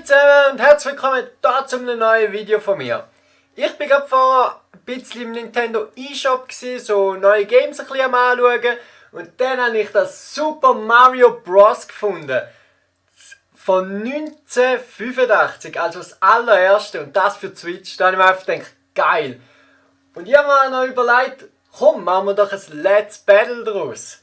zusammen und herzlich willkommen da zu einem neuen Video von mir. Ich bin gerade vorher ein bisschen im Nintendo eShop gewesen, so neue Games ein bisschen am anschauen. Und dann habe ich das Super Mario Bros. Gefunden. Von 1985, also das allererste und das für die Switch. Da habe ich mir einfach gedacht, geil. Und ich habe mir noch überlegt, komm, machen wir doch ein Let's Battle daraus.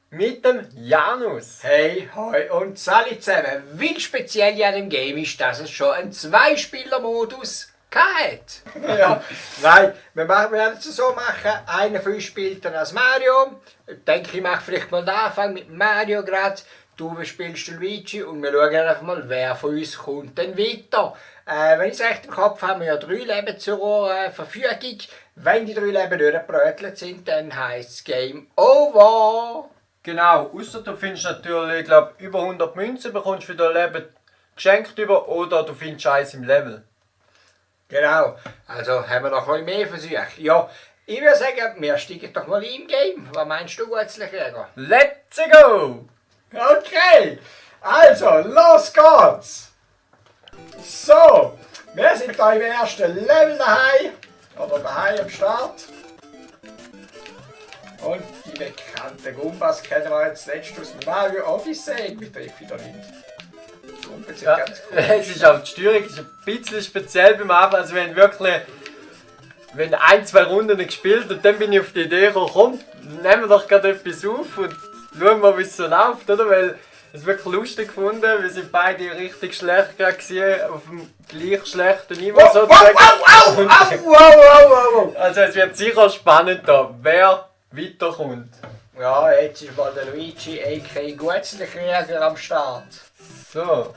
Mit dem Janus. Hey, hoi und salut zusammen. Wie speziell an dem Game ist, dass es schon einen Zwei-Spieler-Modus hat. Ja, nein, wir werden es so machen. Einer von uns spielt dann als Mario. Ich denke, ich mache vielleicht mal den Anfang mit Mario gerade. Du spielst Luigi und wir schauen einfach mal, wer von uns kommt dann weiter. Wenn ich es recht im Kopf habe, haben wir ja 3 Leben zur Verfügung. Wenn die 3 Leben durchgebrötelt sind, dann heisst es Game Over. Genau, außer du findest natürlich, glaube über 100 Münzen, bekommst du wieder Leben geschenkt über oder du findest eins im Level. Genau, also haben wir noch ein bisschen mehr Versuche. Ja, ich würde sagen, wir steigen doch mal im Game. Was meinst du, Gutzlichjäger? Let's go! Okay, also los geht's! So, wir sind hier im ersten Level daheim, oder daheim am Start. Und die bekannten Gumbas kennen wir jetzt letztes aus dem Mario Odyssey. Wie treffe ich da nicht? Die Gumbas sind Ja, ganz cool. es ist auch die Steuerung, es ist ein bisschen speziell beim Anfang. Also wenn wirklich, wenn 1-2 Runden gespielt und dann bin ich auf die Idee gekommen, komm, nehmen wir doch gerade etwas auf und schauen mal, wie es so läuft, oder? Weil es wirklich lustig gefunden, wir sind beide richtig schlecht gewesen, auf dem gleich schlechten Niveau sozusagen. Also es wird sicher spannend da, wer weiterkommt. Ja, jetzt ist mal der Luigi a.k.a. Gutzlichjäger am Start. So.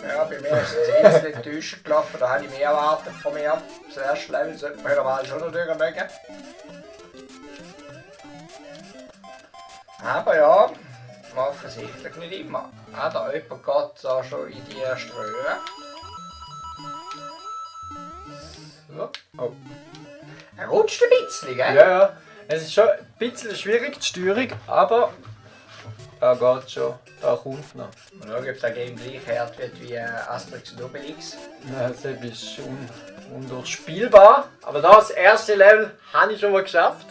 Ja, bei mir ist es jetzt nicht enttäuschend gelaufen, da habe ich mehr erwartet von mir. Das erste Level sollte man normal schon noch durchmögen. Aber ja, offensichtlich nicht immer. Ah, da jemand geht da schon in die erste Röhre. So. Oh. Er rutscht ein bisschen, gell? Ja, ja. Es ist schon ein bisschen schwierig, die Steuerung, aber da geht schon. Da kommt noch. Mal schauen, ob das Game gleich hart wird wie Asterix und Obelix. Das ist undurchspielbar. Aber das erste Level habe ich schon mal geschafft.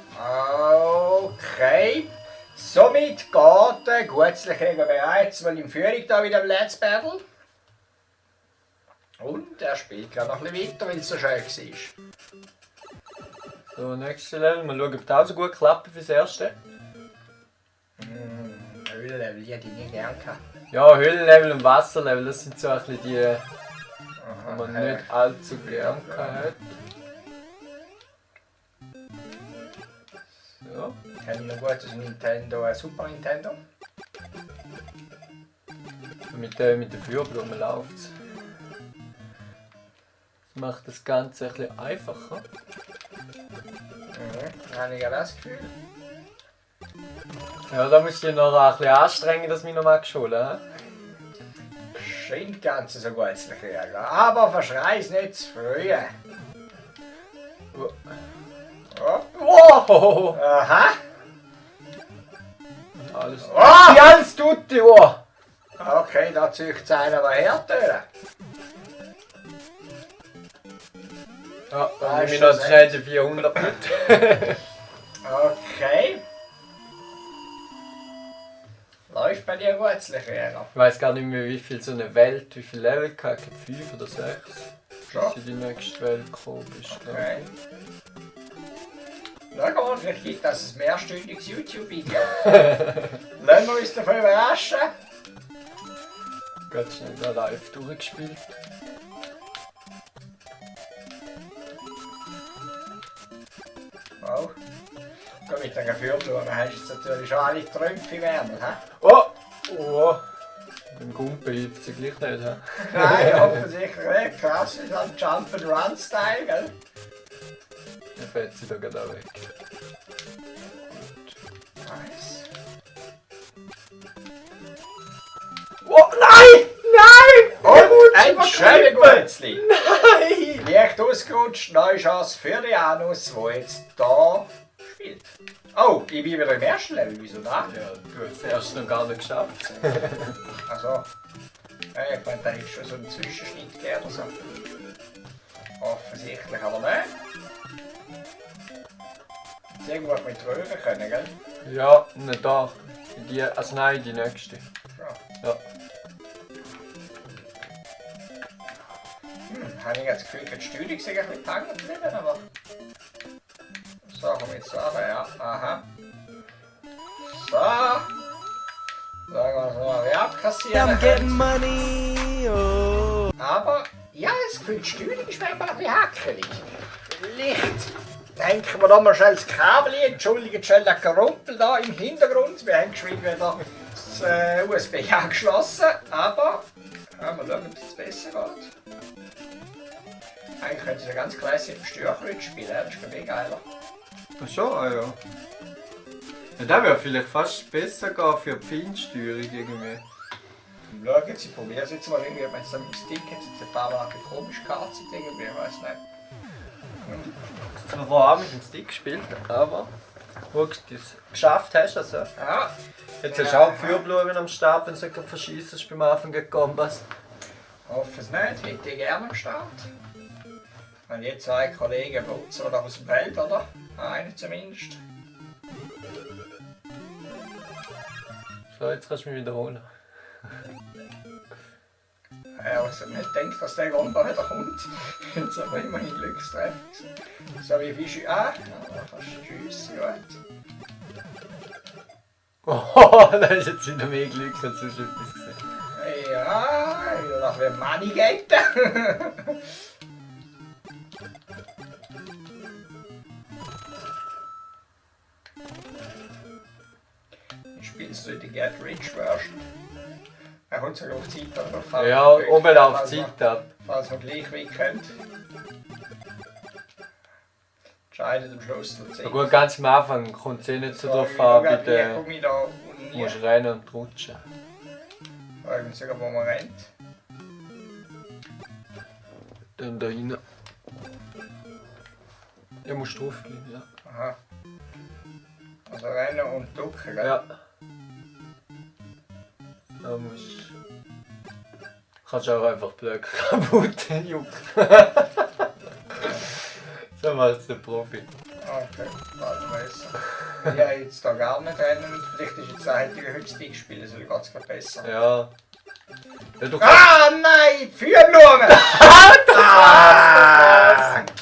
Okay. Somit geht der Gutzlichjäger bereits mal in Führung da wieder im Let's Battle. Und er spielt gerade noch ein bisschen weiter, weil es so schön war. So, nächstes Level. Mal schauen, ob das auch so gut klappt fürs erste. Höhlenlevel, die hätte ich nie gern gehabt. Ja, Höhlenlevel und Wasserlevel, das sind so ein bisschen die, die man nicht allzu gern hat. So. Kenne ich noch gut aus Nintendo, Super Nintendo. Mit der Feuerblume läuft es. Das macht das Ganze ein bisschen einfacher. Habe ich ja das Gefühl. Ja, da musst du dich noch ein bisschen anstrengen, dass du mich noch mal holen. Scheint ganz so Gutzlichjäger. Aber verschrei es nicht zu früh. Oh. Wow! Aha! Alles. Oh! Wie alles tut die Uhr! Okay, da zieht es einer mal her. Ja, dann Ah, nehme ich ist noch schon schnell die 400 mit. Okay. Läuft bei dir Gutzlichjäger? Ich weiß gar nicht mehr, wie viel so eine Welt, wie viel Level gehabt, 5 oder 6. Schon? Bis die nächste Welt gekommen ist. Okay. Schau mal, vielleicht gibt das ein mehrstündiges YouTube-Video. Lassen wir uns davon überraschen. Ganz schnell da live durchgespielt. Wow. Komm, mit der Feuerblume hast du jetzt natürlich schon alle Trümpfe im Ärmel, hä? Oh! Oh! Beim Gumpen hilft sie gleich nicht, hä? Nein, offensichtlich nicht. Krass, ist halt Jump-and-Run-Style, gell? Dann fällt sie da gerade auch weg. Nice. Oh, nein! Nein! Und ein schöner Gutzli. Nein! Leicht ausgerutscht, neue Chance für den Janus, der jetzt da spielt. Oh, ich bin wieder im ersten Level, wieso da? Ja, du hast es erst noch gar nicht geschafft. Also, Ja, ich meine, da ist schon so ein Zwischenschnitt gegeben oder so. Offensichtlich aber nicht. Jetzt irgendwo mit rühren können, gell? Ja, nicht da. Die, also nein, die nächste. Ja. Habe ich jetzt das Gefühl, die Steuerung ist ein bisschen hängen geblieben, aber... So, komm jetzt an, ja, aha. So. Sagen wir mal, wie abkassieren können. Aber, ja, das Gefühl, die Steuerung ist manchmal ein bisschen hackelig. Vielleicht denken wir da mal schnell das Kabel ein. Entschuldigt schnell den Gerumpel da im Hintergrund. Wir haben geschwind wieder das USB angeschlossen, aber... Ja, mal schauen, ob es besser geht. Eigentlich könnte es ja ganz klassisch im Steuerkreuz spielen, das ist viel geiler. Ach so, ah ja. Ja, das wäre vielleicht fast besser gehen für die Feinsteuerung irgendwie. Schauen Sie, probieren es jetzt mal irgendwie, wenn es dann mit dem Stick jetzt ein paar Mal komisch gehabt irgendwie, ich weiß nicht. Ich habe auch mit dem Stick gespielt, aber guck, du es geschafft hast, also. Ja. Jetzt hast du auch Feuerblumen am Stab, wenn du so verschießt beim Anfang gegen Kompass. Hoffe es nicht, hätte ich gerne am Start. Wenn die zwei Kollegen putzen oder aus dem Feld, oder? Einer zumindest. So, jetzt kannst du mich wiederholen. Ja, also nicht denkt, dass der Gomba wieder kommt. Jetzt aber immerhin Glückstreffer. So wie Fische. Ah, da kannst du schiessen, gut. Oh, da ist jetzt wieder mehr Glück als sonst etwas gesehen. Ja, wieder nach dem Money geht. Ich spiele so die Get Rich Version. Er kommt sogar auf Zeit ab. Ja, oben auf Zeit ab. Falls man gleich weit kommt. Entscheidet am Schluss der Zeit. Ja gut, ganz am Anfang kommt es eh nicht so drauf an, bei der... Ich da unten Du musst rennen und rutschen. Fragen Sie sogar, wo man rennt. Dann da rein. Ja, musst drauf gehen, ja. Aha. Also rennen und ducken, gell? Ja. Da musst... Kannst auch einfach Blöcke kaputt jucken. So macht es der Profi. Okay, warte besser. Ich habe jetzt da gar nicht rennen und vielleicht ist jetzt der heutige Höchststick spielen, so geht es gerade besser. Ja. Ja, du Ah nein! Feuerblumen!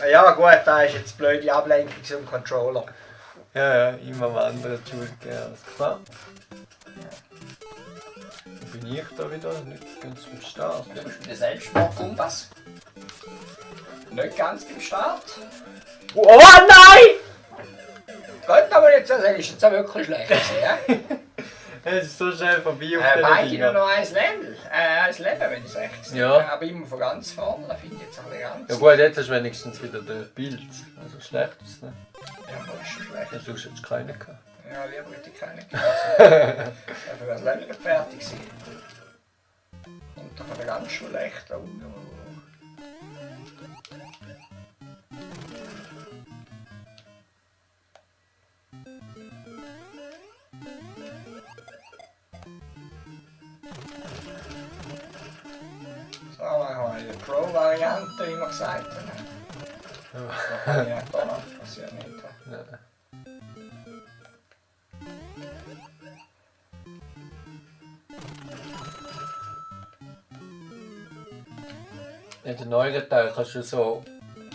Ja gut, da ist jetzt blöde Ablenkung zum Controller. Ja, immer am anderen Schuld gehen, alles klar. Wo bin ich da wieder? Nicht ganz am Start. Du bist der Selbstmordkompass. Nicht ganz beim Start. Oh nein! Gut, aber jetzt ist jetzt auch wirklich schlecht gewesen, ja? Es ist so schnell vorbei auf Beide den nur Dingen. noch ein Leben, wenn ich es recht sehe. Ja. Aber immer von ganz vorne, da finde ich jetzt auch nicht ganz. Ja gut, jetzt hast du wenigstens wieder das Bild. Also schlecht ist es nicht. Ja, das ist schon schlecht. Hast du jetzt keinen gehabt? Ja, lieber hätte ich keine gehabt. Dafür wäre das Leben nicht fertig gewesen. Und da war ganz schlecht. Oh, oh. So, machen wir eine Pro-Variante, wie wir gesagt haben. Das kann ich nicht da noch, passiert nicht. Ja. In den neueren Teil kannst du so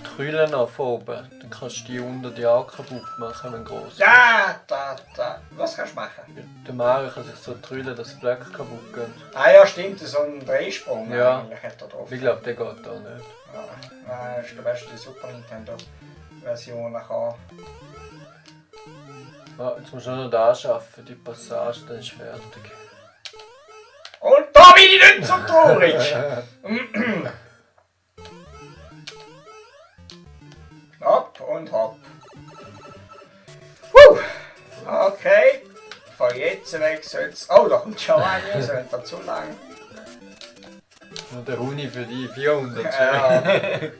Krüllen auf oben. Dann kannst du die unter die auch kaputt machen, wenn groß ist. Da. Was kannst du machen? Der Mario kann sich so trüllen, dass die Blöcke kaputt gehen. Ah ja, stimmt, so ein Drehsprung Ja. eigentlich hat er drauf. Ich glaube, der geht da nicht. Ja, ich glaube, die Super Nintendo Version kann. Ah, jetzt musst du nur noch da schaffen, die Passage, dann ist fertig. Und da bin ich nicht so traurig! Hopp und hopp. Okay. Von jetzt weg soll's. Oh, da kommt schon eine, so nicht zu lang. Nur der Huni für die 400. Ja,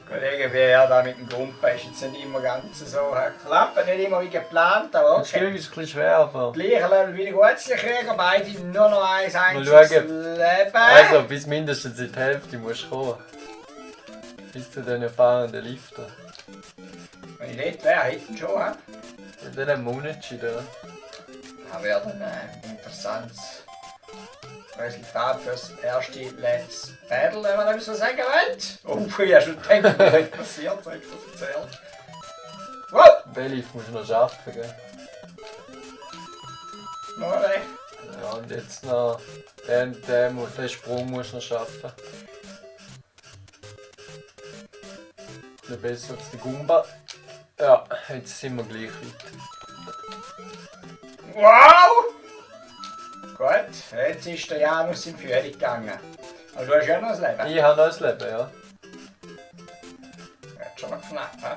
Kollege, wie er da mit dem Gumpen ist jetzt nicht immer ganz so. Klappt nicht immer wie geplant, aber Das Spiel ist ein bisschen schwer, aber... Gleiche Level wie die Gutzli-Krieger, beide nur noch ein einziges schauen. Leben. Also, bis mindestens in die Hälfte musst du kommen. Bis zu den fahrenden Liften. Wenn ich dort wäre, hätte ich schon. Ja, dann haben wir unentschieden. Das wäre dann ein interessantes Resultat fürs erste Let's Battle, wenn man das so sagen will. Oh, ich habe schon gedacht, was ist passiert, soll ich das erzählen? Wow! Belif musst du noch schaffen, gell? Noch ein. Ja, und jetzt noch den Sprung musst du noch schaffen. Ein besser als der Gumba. Ja, jetzt sind wir gleich weit. Wow! Gut, jetzt ist der Janus in Führung gegangen. Aber du hast ja noch ein Leben. Ich habe noch ein Leben, ja. Wird schon noch knapp, hä?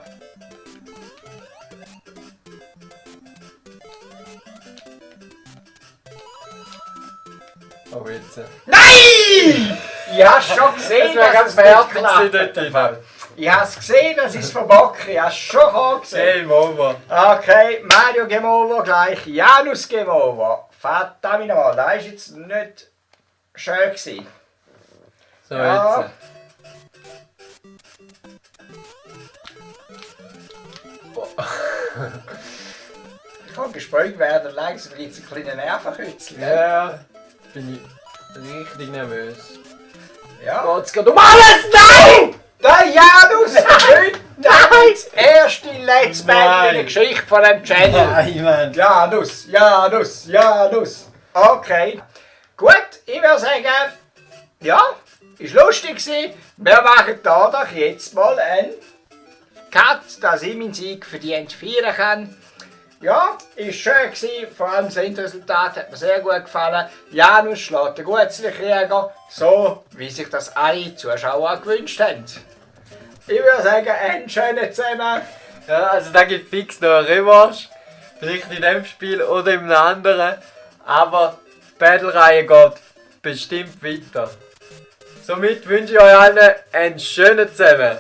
Oh, jetzt. Nein! Ich habe schon gesehen, dass es nicht klappt. Ich habe es gesehen, dass ich es verbocke. Ich habe es schon gesehen. Game over. Okay, Mario Game Over gleich Janus Game Over. Verdammt nochmal, das war jetzt nicht schön gewesen. So, Ja. jetzt. Ich kann gesprungen werden, langsam gibt es einen kleinen Nervenkützel. Ja, bin ich richtig nervös. Ja. Geht's gerade um alles? Nein! Der Janus gewinnt das erste Let's Battle in der Nein. Geschichte von dem Channel. Nein, Mann. Janus, Janus, Janus. Okay. Gut, ich würde sagen, ja, ist lustig gewesen. Wir machen da doch jetzt mal einen Cut, dass ich meinen Sieg verdient feiern kann. Ja, ist schön gewesen, vor allem das Endresultat hat mir sehr gut gefallen. Janus schlägt den Gutzli-Krieger, so wie sich das alle Zuschauer gewünscht haben. Ich würde sagen, einen schönen zusammen. Ja, also da gibt fix noch eine Revanche. Vielleicht in dem Spiel oder in einem anderen. Aber die Battle-Reihe geht bestimmt weiter. Somit wünsche ich euch allen einen schönen zusammen.